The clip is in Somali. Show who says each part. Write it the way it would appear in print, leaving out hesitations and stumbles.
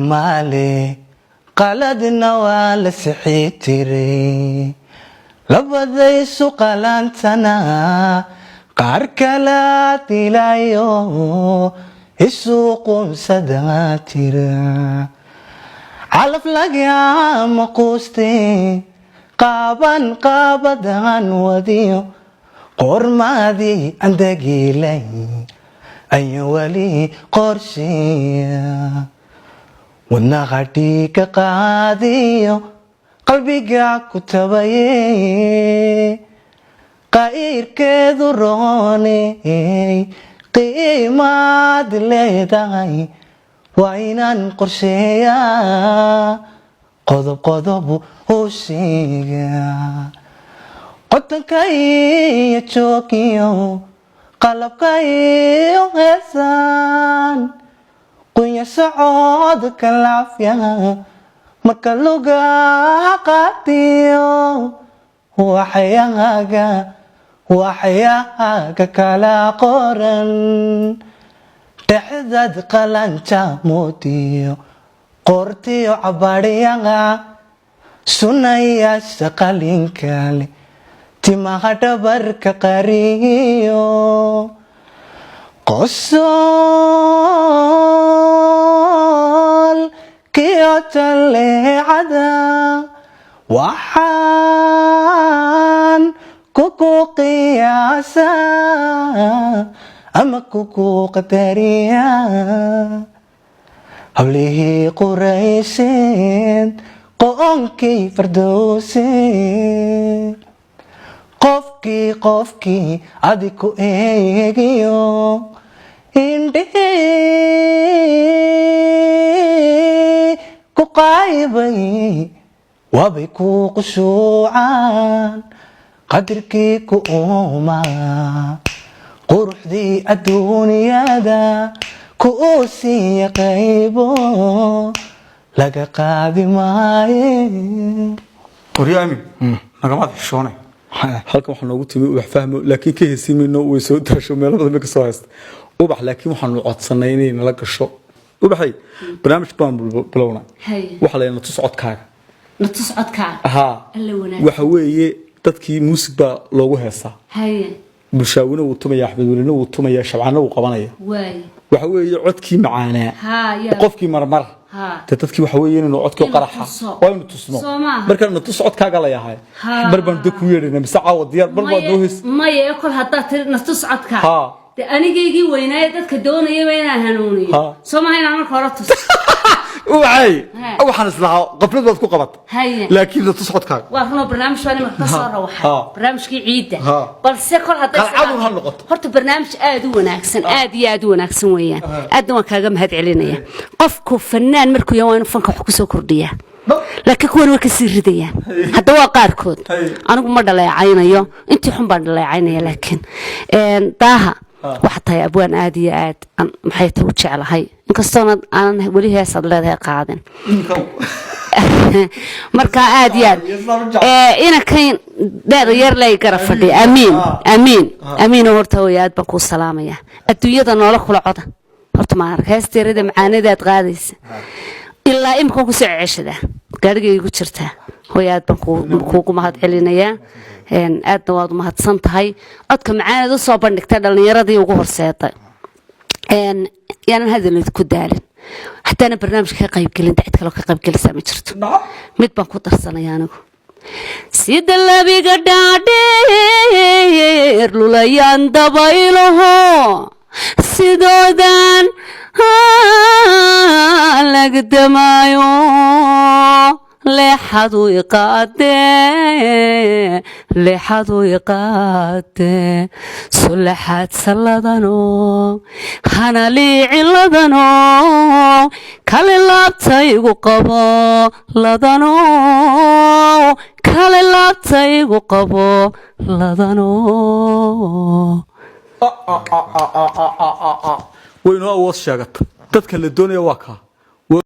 Speaker 1: Maale qaladna waa la sixi tiray, labadaysu qalantana qaar kala dilayo, isu qumsada tira. Calaf lagama quuste, qaaban qaabadan wadiyo, qormaadii andagilay aya wali qorsheeya. Wadnaha dhiiga qaadiyo, qalbiga ku tabaye, qayrkeedu rooney, qiimaad leedahay waa inaan qorsheeyaa, qodob qodob u sheega. Qotanka iyo joogiyo, qalabka iyo heesaan, qunya socodka laafyaha, marka luga qaadiyo, waxyaaga waxyaaga kala qoran, dhexdad qalanja moodiyo, qortiyo cabadhyaha, sunayaasha qalinkale, timaha dhabarka qariyo, qosol kiyo jaleecada, waxaan kuku qiyaasaa ama kuku qadariyaa hablihii Quraysheed, qo'onkii Fardowse. Qofkii qofkii adi ku eegiyo, indhihii ku qaybay, waabay ku qushuucaan. Qadirkii ku uumaa, quruxdii adduunyada ku uu siiya, qaybo laga qaadi maaye.
Speaker 2: Qoryaami nagamaad xishoonay. Halkan waxaa noogu timi Ubax Fahmo, laakiin ka hesimayno, way soo daasho, meelo badan bay ka soo haysta Ubax, laakiin waxaanu codsanay inay nala gasho. Ubaxay, barnaamij baan bilownay. Waxaa la tus codkaaga.
Speaker 3: Na tus codkaaga.
Speaker 2: Haa.
Speaker 3: Alla wanaag.
Speaker 2: Waxa weeye, dadkii muusig baa loogu heesaa. Bulshaawina wuu tumaya, Axmed Welina wuu tumaya, Shabcaana wuu qabanaya. Waxa weeye codkii macaanaa, qofkii marmar de dadkii waxa weeye inaynu codkii
Speaker 3: Inuu
Speaker 2: qaraxa
Speaker 3: tuso.
Speaker 2: waa inuu tusno.
Speaker 3: Soo maaha?
Speaker 2: Markaan na tus codkaaga la yahay, mar baan de ku yeedhayna mise caawa diyaar mar baad noo hees.
Speaker 3: Maya, kol haddaad tiri na tus codkaaga, de anigaygii weynaaye dadka doonayaba inaan hanuuniyo, soo maha inaan marka hore tuso?
Speaker 2: Ubaxay, waxaan islahaa qaflad baad ku qabat, laakiin na tus codkaaga.
Speaker 3: Waa runoo, barnaamij baan imika ka soo rawaxay, barnaamijkii ciidda. Balse kol hadday
Speaker 2: Qalcadun ha noqoto.
Speaker 3: Horta barnaamij aad u wanaagsan, aad iyo aad u wanaagsan weeyaan, aadna waan kaaga mahad celinaya. Qofku fanaan markuu yahay waa inuu fanka wax kusoo kordhiyaa, laakiin kuwan way kasii ridayaan. Hadda waa qaarkood. Anigu ma dhaleecaynayo, intii xun baan dhaleecaynaya, laakiin daaha waxaa tahay abwaan aad iyo aad aan maxay tahay u jeclahay, inkastoona aanan weli heesaad leedahay qaadin. Marka aad iyo aad inankan dheer yar lay gara fadhiya. Amiin, amiin, amiin. Horta hooya, aad baan kuu salaamaya. Adduunyada noola kula coda horta ma arag. Heesteerada macaanadaad qaadaysa ilaa imika kusoo ceshadaa, gaarigay igu jirtaa. Hooya, aad baan kuugu mahad celinayaa. Aadna waad umahadsan tahay codka macaanaad u soo bandhigtay dhallinyaradii ugu horseeday. Yaanan hadal ku daalin, haddaana barnaamijka ka qaybgelin, cid kaloo ka qaybgelisaa ma jirto. Mid baan ku darsanaya anigu: sida labiga dhaadheer lulayaan dabaylaho, sidoodan lagdamaayo, leexadu iqaadee, leexadu iqaadee, sulaxaad salladano, hana liiciladano, kale laabtaygu qabo ladano, kale laabtaygu qabo ladano.
Speaker 2: Waynoo awood sheegata, dadka la doonaya waa kaa.